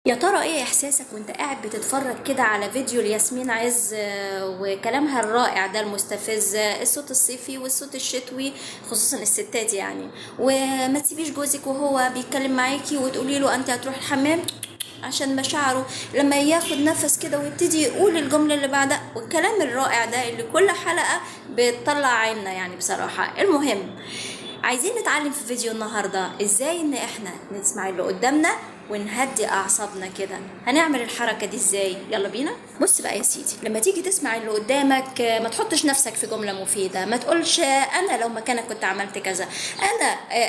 يا ترى ايه احساسك وانت قاعد بتتفرج كده على فيديو لياسمين عز وكلامها الرائع ده المستفز، الصوت الصيفي والصوت الشتوي خصوصا الستات يعني. وما تسيبيش جوزك وهو بيتكلم معاكي وتقولي له انت هتروح الحمام عشان مشاعره لما ياخد نفس كده ويبتدي يقول الجملة اللي بعدها، والكلام الرائع ده اللي كل حلقة بتطلع عنا يعني بصراحة. المهم عايزين نتعلم في فيديو النهاردة ازاي ان احنا نسمع اللي قدامنا ونهدي اعصابنا كده. هنعمل الحركة دي ازاي؟ يلا بينا. بص بقى يا سيدي، لما تيجي تسمع اللي قدامك ما تحطش نفسك في جملة مفيدة، ما تقولش انا لو مكانك كنت عملت كذا، انا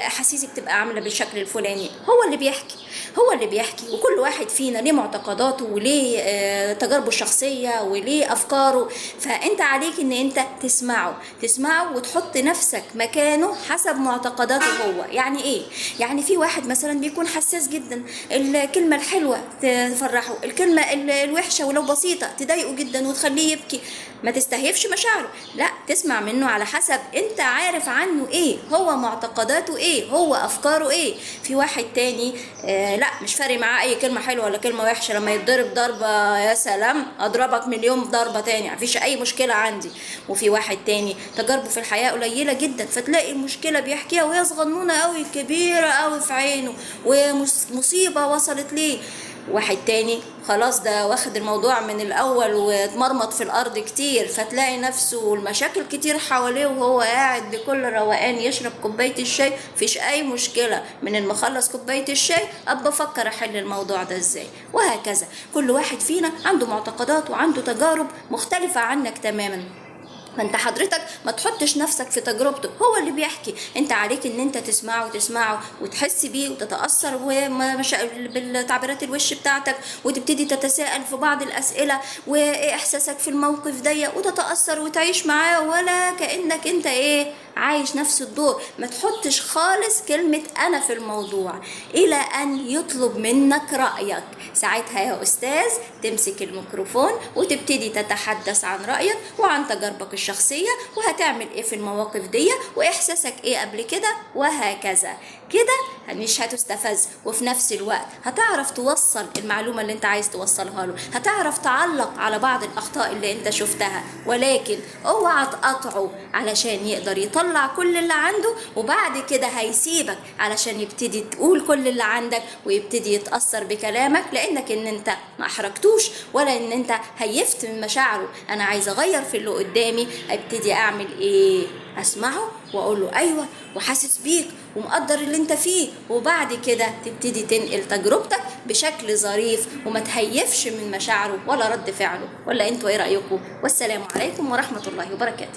احاسيسي بتبقى عاملة بالشكل الفلاني. هو اللي بيحكي، هو اللي بيحكي، وكل واحد فينا ليه معتقداته وليه تجاربه الشخصية وليه افكاره، فانت عليك ان انت تسمعه وتحط نفسك مكانه حسب معتقداته هو. يعني ايه؟ يعني في واحد مثلا بيكون حساس جدا، الكلمة الحلوة تفرحه، الكلمة الوحشة ولو بسيطة تضايقه جدا وتخليه يبكي. ما تستهيفش مشاعره، لا تسمع منه على حسب انت عارف عنه ايه، هو معتقداته ايه، هو افكاره ايه. في واحد تاني لا مش فارق معاه اي كلمة حلوة ولا كلمة وحشة، لما يتضرب ضربة يا سلام اضربك مليون ضربة تاني، مفيش اي مشكلة عندي. وفي واحد تاني تجاربه في الحياة قليلة جدا، فتلاقي المشكلة بيحكيها وهي صغنونة قوي كبيرة قوي في عينه ومصيبة وصلت ليه. واحد تاني خلاص ده واخد الموضوع من الأول واتمرمط في الأرض كتير، فتلاقي نفسه والمشاكل كتير حواليه وهو قاعد بكل روقان يشرب كوباية الشاي، مفيش أي مشكلة. من المخلص كوباية الشاي أبقى أفكر أحل الموضوع ده إزاي، وهكذا. كل واحد فينا عنده معتقدات وعنده تجارب مختلفة عنك تماما، فانت حضرتك ما تحطش نفسك في تجربته، هو اللي بيحكي، انت عليك ان انت تسمعه وتسمعه وتحس بيه وتتأثر بالتعبيرات الوش بتاعتك، وتبتدي تتساءل في بعض الأسئلة وايه احساسك في الموقف ده، وتتأثر وتعيش معاه ولا كأنك انت ايه عايش نفس الدور. ما تحطش خالص كلمة انا في الموضوع الى ان يطلب منك رأيك. ساعتها يا استاذ تمسك الميكروفون وتبتدي تتحدث عن رأيك وعن تجاربك الشخصية، وهتعمل ايه في المواقف دي، واحساسك ايه قبل كده، وهكذا. كده مش هتستفز، وفي نفس الوقت هتعرف توصل المعلومة اللي انت عايز توصلها له، هتعرف تعلق على بعض الأخطاء اللي انت شفتها، ولكن اوعى تقاطعه علشان يقدر يطلع كل اللي عنده، وبعد كده هيسيبك علشان يبتدي تقول كل اللي عندك ويبتدي يتأثر بكلامك، لأنك ان انت ما احرجتوش ولا ان انت هيفت من مشاعره. انا عايز اغير في اللي قدامي، ابتدي اعمل ايه؟ اسمعه واقول له ايوه وحاسس بيك ومقدر اللي انت فيه، وبعد كده تبتدي تنقل تجربتك بشكل ظريف وما تهيفش من مشاعره ولا رد فعله. ولا انتوا ايه رأيكم؟ والسلام عليكم ورحمة الله وبركاته.